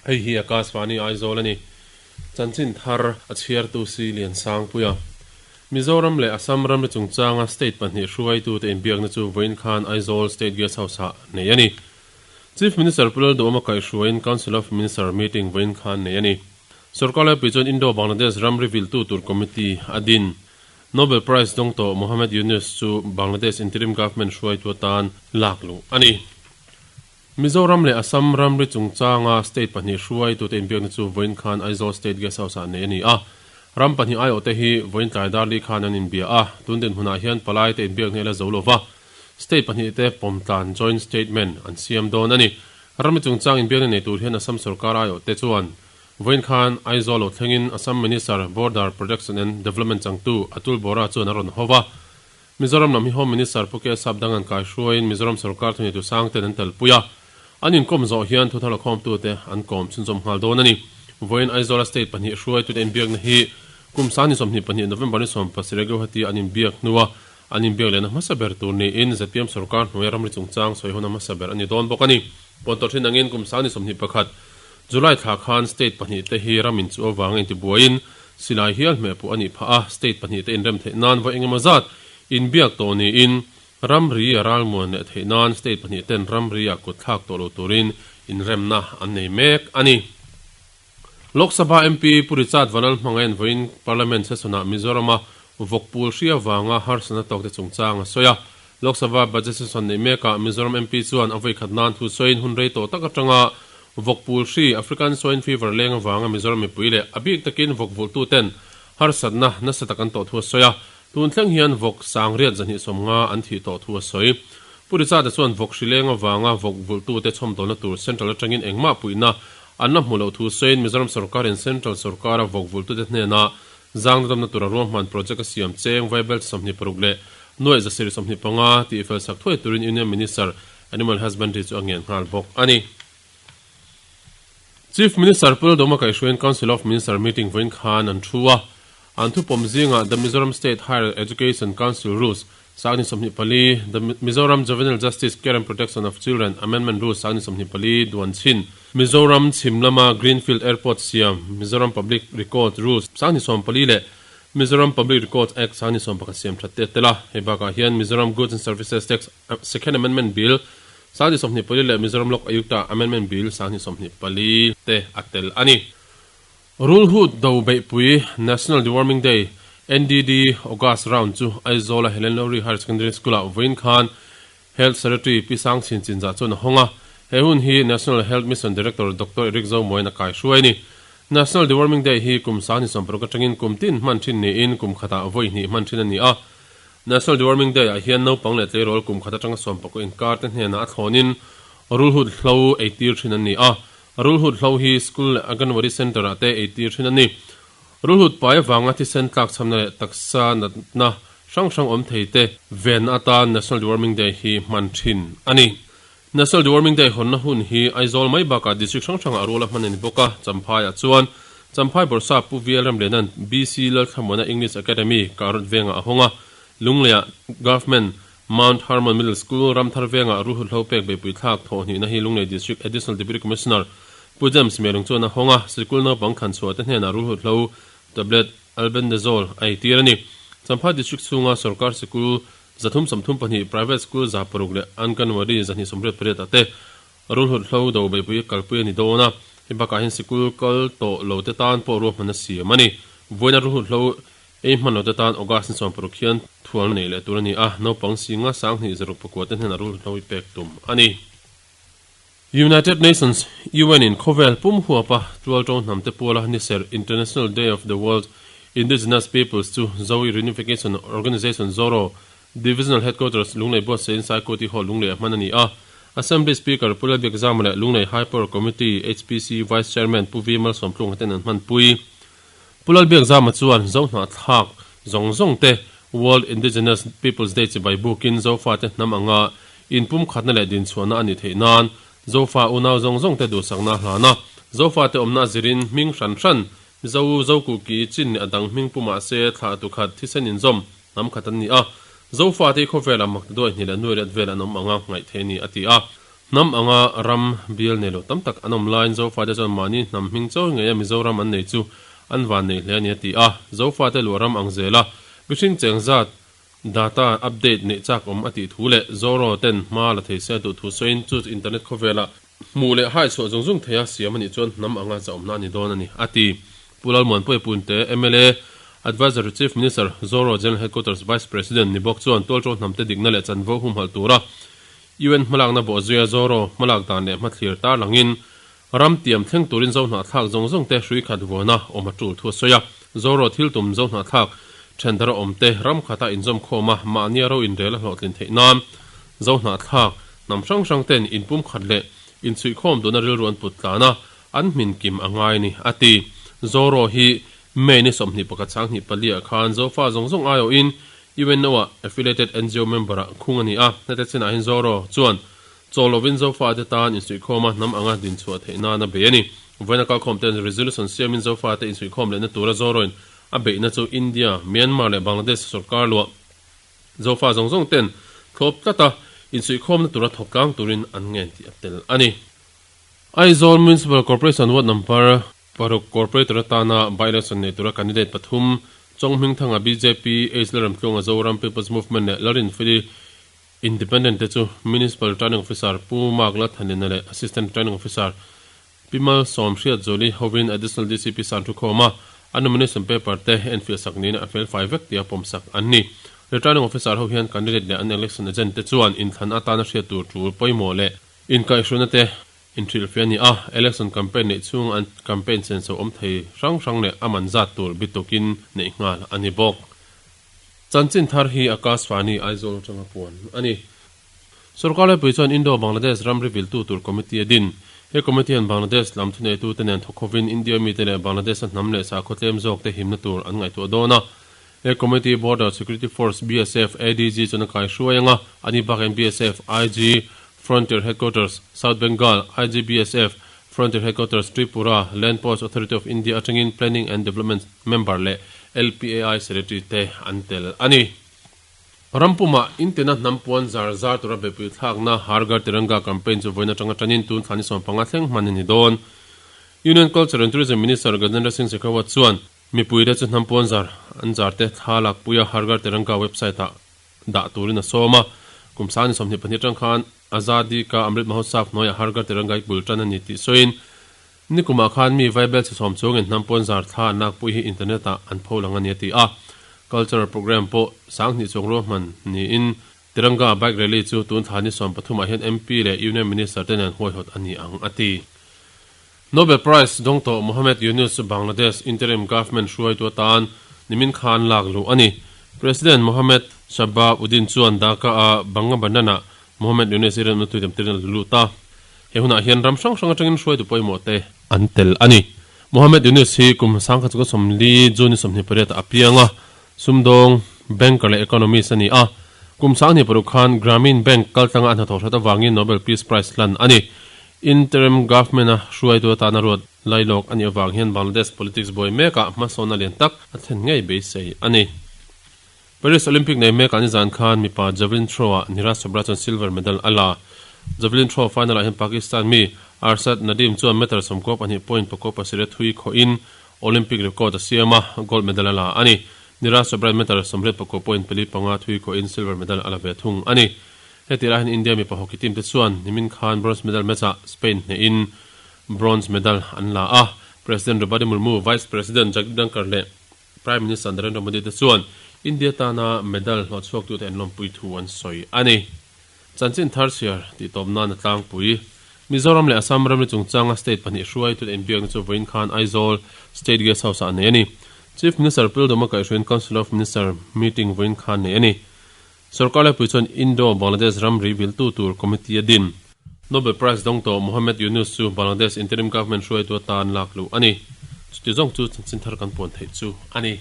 Hei hi Akashvani Aizawl a ni. Chanchin thar a chhiartu si Liansangpuia. Mizoram leh Assam ramri chungchanga state pahnih hruaitute inbiakna chu vawiin khan Aizawl State Guest House-ah nei a ni. Chief Minister Pu Lalduhawma kaihhruaiin Council of Minister meeting vawiin khan nei a ni. Sorkar laipui chuan Indo-Bangladesh ramri viltu tur committee a din. Nobel Prize dawng tawh Muhammad Yunus chu Bangladesh interim government hruaitu atan lak luh a ni. Mizoram leh Assam ramri chungchanga state pahnih hruaitute inbiakna chu vawiin khan Aizawl State Guest House-ah neih a ni a. Ram pahnih aiawhte hi vawiin tlai darli khan an inbia a, tun dinhmunah hian palaite inbiakna ila zo lova state pahnihte pawmtlan joint statement an siam dawn a ni. Ramri chungchang inbiakna nei tur hian Assam sorkar aiawhte chuan vawiin khan Aizawl lo thlengin Assam Minister Border Protection and Development changtu Atul Bora chuan a rawn ho va. Mizoram lam hi Home Minister Pu K Sapdang an kaihruaiin Mizoram sorkar thuneitu sang ten an telpui a, an inkawm zawh hian thuthar lakhawmtute an kawm chhunzawm nghal dawn a ni. Vawiin Aizawla state pahnih hruaitute inbiakna hi kum sani 22 November ni 17 Guwahati an inbiak hnua an inbiak lehna hmasa ber tur niin zpm sorkar hnuaia ramri chungchang sawihona hmasa ber a ni dawn bawk a ni. Puantawh thin angin kum sani 21 July thla khan state pahnihte hi ram inchuh avanga intibuaiin Silai hial hmeh pawh a nih phah a, state pahnihte inrem theih nan vawi engemaw zat inbiak tawh niin ramri a ralmuan leh theih nan state pahnihten ramri ah kut thlak tawh lo turin inremna an nei mek a ni. Lok Sabha MP Pu Richard Vanal hmangain vawiin Parliament session-ah Mizoram-a vawkpul hri avanga harsatna tawkte chungchang a sawi a. Lok Sabha budget session neih mekah Mizoram MP chuan a vawikhat nan thu sawiin hun rei tawh tak atanga vawkpul hri, African Swine Fever, leng avanga Mizoram mipui leh a bik takin vawk vulhtuten harsatna nasa tak an tawh thu a sawi a. Tun thleng hian vawk sangriat 250 an thih tawh thu a sawi. Pu Richard-a chuan vawk hri leng avanga vawk vulhtute chhawmdawlna tur Central atangin engmah puihna an la hmu loh thu sawiin Mizoram sorkarin Central sorkara vawk vulhtute hnena Zangna damna tura ruahman project a siam cheng vaibel 26 leh nuaih 725 tih fel sak thuai turin Union Minister Animal Husbandry chu a ngen nghal bawk a ni. Chief Minister Pu Lalduhma kaihhruaiin Council of Minister meeting vawiin khan an thu a, an thupawm zingah The Mizoram State Higher Education Council Rules Sangni 24, The Mizoram Juvenile Justice Care and Protection of Children Amendment Rules Sangni 24 duan chhin, Mizoram chhim lama Greenfield Airport siam, Mizoram Public Records Rules Sangni 14 leh Mizoram Public Records Act Sangni 11 siam that te a tel a. Hei bakah hian Mizoram Goods and Services Tax Second Amendment Bill Sangni 24 leh Mizoram Lok Ayukta Amendment Bill Sangni 24 te a tel a ni. Rulhut do beihpui National Deworming Day, NDD, August round chu Aizawl-a Helen Lowry Higher Secondary School-ah vawiin khan Health Secretary Pi Sang Chin Chinzah chuan a hawng a. He hun hi National Health Mission Director Doctor Eric Zomuain a kaihruai a ni. National Deworming Day hi kum 2016 atangin kum tin hman thin niin kum khatah vawi hnih hman thin a ni a. National Deworming Day-ah hian naupang leh tleirawl kum khat atanga sawmpakua inkar te hnenah a thlawnin rulhut hlo eitir thin an ni a. Rulhut hlo hi school leh Anganwadi Centre ah te ei tir thin a ni. Rulhut pai avanga thisen tlakchhamna leh taksa natna hrang hrang awm thei te venna atan National Deworming Day hi hman thin a ni. National Deworming Day hawnna hun hi Aizawl mai bakah district hrang hrangah rual a hman a ni bawk a, Champhaiah chuan Champhai Bawrhsap Pu VL Ramliana'n BC Lalthlamuana English Academy Karot vengah a hawng a, Lungleiah Government Mount Hermon Middle School, Ramthar vengah Ruhut hlo pek beihpui thlak thawh hnihna hi Lunglei District Additional Deputy Commissioner Pu James Melung chuan a hawng a, sikul naupang thlan chhuah te hnenah Ruhut hlo tablet Albendazole a eitir a ni. Champhai District chhunga sorkar sikul 332, private school 600 leh Anganwadi 288 ah te Ruhut hlo do beihpui kalpui a ni dawn a, hei bakah hian sikul kal tawh lo te tan pawh ruahman a siam a ni. Vawiina Ruhut hlo Ei hman lote tan August ni 16 hian thualna neih leh tur a ni a, naupang singa 2000 600 te hnenah rul hlo i pek tum a ni. United Nations, UN, in khawvel pum huapa tualto hnamte puala niserh International Day of the World Indigenous Peoples chu Zoe Reunification Organization, ZORO, Divisional Headquarters, Lunglei buatsaih in Saikoti Hall Lunglei a hman a ni a. Assembly Speaker Pu Lalbiakzama leh Lunglei High Power Committee, HPC, Vice Chairman Pu V Malsawmtlunga ten an hmanpui. Pu Lalbiakzama chuan Zohnahthlak zawng zawng te World Indigenous Peoples Day chibai bukin Zofate hnam anga inpumkhatna leh dinchhuahna a nih theih nan Zofa unau zawng zawng te duhsakna a hlan a. Zofate awmna a zirin hming hran hran Zo, Zokuki, Chin leh a dang hming pu mah se thlah tu khat thisen inzawm hnam khat an ni a. Zofate hi khawvelah mak ti duai hnih leh nuai let vel an awm anga ngaih theih a ni, a ti a. Hnam anga ram bial nei lo tam tak an awm laiin Zofate chuan mahni hnam hming chawi ngeia Mizoram an nei chu an van nei hle a ni a ti a. Zofate luah ram ang zela mihring cheng zat data update neih chak awm a tih thu leh Zoro ten hma la thei se a duh thu sawiin chu internet khawvelah hmuh leh hai chhuah zung zung theia siam a nih chuan hnam anga zahawmna a ni dawn a ni a ti. Pu Lalmuanpuia Punte, mla, Adviser to Chief Minister, Zoro General Headquarters Vice President ni bawk chuan tualṭo hnamte dikna leh chanvo humhalh tura UN hmalakna bawhzuia Zoro hmalak dan leh hmathlir tarlangin ram tiam thleng turin Zohnahthlak zawng zawng te hrui khat vuana awm a tul thu a sawi a. Zoro thil tum Zohnahthlak thendara awm te ram khata inzawm khawm a, mahnia ro inrel a hlawhtlin theih nan Zohnahthlak hnam hrang hrang ten inpum khat leh inchhuihkhawm duhna rilru an put tlan a, an hmin kim a ngai a ni, a ti. Zoro hi May ni 21 24 ah khan Zofa zawng zawng aiawhin UNO-ah affiliated NGO member-ah khung a ni a. Hete chinah hian Zoro chuan chawl lovin Zofate tan insuihkhawma hnam anga dinchhuah theih nan a bei a ni. Vawiina kalkhawm ten resolution siamin Zofate insuihkhawm lehna tura Zoroin a beihna chu India, Myanmar leh Bangladesh sorkar luah Zofa zawng zawng ten thlawp tlata insuihkhawmna tura thawk tlang turin an ngen tih a tel a ni. Aizawl Municipal Corporation Ward Number Paruk Corporator atana by-election nei tura candidate pathum, Chonghmingthanga bjp, H Lalramtluanga Zoram People's Movement leh Lalrinfeli Independent te chu Municipal Returning Officer Pu Mark Lalthanlina leh Assistant Returning Officer Pi Malsawm Hriatzuali hovin Additional DCP san thukhawm a, a nomination paper te enfiah sak niin a felfai vek tia pawmsak an ni. Returning Officer ho hian candidate leh an election agent te chuan inthlan atana hriat tur tul pawimawh leh inkaihhruaina te Inhrilhfiah a ni a, election campaign neih chhung an campaign senso awm thei hrang hrang leh a man zat tur bitukin neih nghal a ni bawk. Chanchin thar hi Akashvani Aizawl atanga puan a ni. Sorkar laipui chuan Indo-Bangladesh ramri viltu tur committee a din. He committee hian Bangladesh lam thuneitute nen thawk hovin India mite leh Bangladesh-a hnam leh sakhaw tlem zawkte himna tur an ngaihtuah dawn a. He committee Border Security Force, BSF, ADG chuan a kaihruai ang a, ani bakin BSF, IG, Frontier Headquarters, South Bengal, IG BSF, Frontier Headquarters, Tripura, Land Ports Authority of India atangin Planning and Development member leh LPAI Secretary te an tel a ni. Rampumah intina hnam puan zar zar tura beihpui thlakna Har Ghar Tiranga campaign chu vawiin atanga tanin tun thla ni 15 thleng hman a ni dawn. Union Culture and Tourism Minister Gajendra Singh Shekhawat chuan Mipuite chu hnam puan zar an zar te thla lakpuia Har Ghar Tiranga website ah dah turin a sawm a. Kum sang ni 22 atang khan Azadi Ka Amrit Mahotsav hnuaiah Har Ghar Tiranga i bul tan a ni tih sawiin nikumah khan mi vaibel chhe sawm chungin hnam puan zar thla an lakpui hi internet ah an pho lang a ni a ti a. Cultural programme pawh 2000 chuang ruahman niin Tiranga Bike Rally chu tun thla ni 13 ah hian MP leh Union Minister te nen huaihawt a ni ang a ti. Nobel Prize dawng tawh Muhammad Yunus chu Bangladesh interim government hruaitu atan nimin khan lak luh a ni. President Mohammed Shahbab Uddin chuan Dhaka-a Bangabandhan-ah Muhammad Yunus i remna tuitem tirin a lut a. He hunah hian ram hrang hrang atangin hruaitu pawimawh te an tel a ni. Muhammad Yunus hi kum 1940 June ni 28 ah a piang a, sumdawng, banker leh economist a ni a. Kum 26 khan Grameen Bank kaltlanga a hnathawh hrat avangin Nobel Peace Prize hlan a ni. Interim Government-a hruaitu atana ruat lailawk a nih avang hian Bangladesh politics buai mekah hmasawnna lian tak a thlen ngei beisei a ni. Paris Olympic nei mekah nizan khan mipa javelin throw-ah Neeraj Chopra chuan silver medal a la. Javelin throw final-ah hian Pakistan mi Arshad Nadeem chuan meter 92.7 thui khawhin Olympic record a siam a, gold medal a la a ni. Neeraj Chopra-in meter 84.45 thui khawhin silver medal a la ve thung a ni. Heti lai hian India mipa hockey team te chuan nimin khan bronze medal match ah Spain hnehin bronze medal an la a. President Draupadi Murmu, Vice President Jagdeep Dhankhar leh Prime Minister Narendra Modi te chuan India tana medal hlawhchhuaktute an lawmpui thu an sawi a ni. Chanchin thar chhiar tih tawp nan a tlangpui. Mizoram leh Assam ramri chungchanga state pahnih hruaitute inbiakna chu vawiin khan Aizawl State Guest House ah nei a ni. Chief Minister Pildawma kaihhruaiin Council of Minister meeting vawiin khan nei a ni. Sorkar laipui chuan Indo-Bangladesh ramri viltu tur committee a din. Nobel Prize dawng tawh Muhammad Yunus chu Bangladesh interim government hruaitu atan lak luh a ni. Chuti zawng chu chanchin thar kan puan theih chu a ni.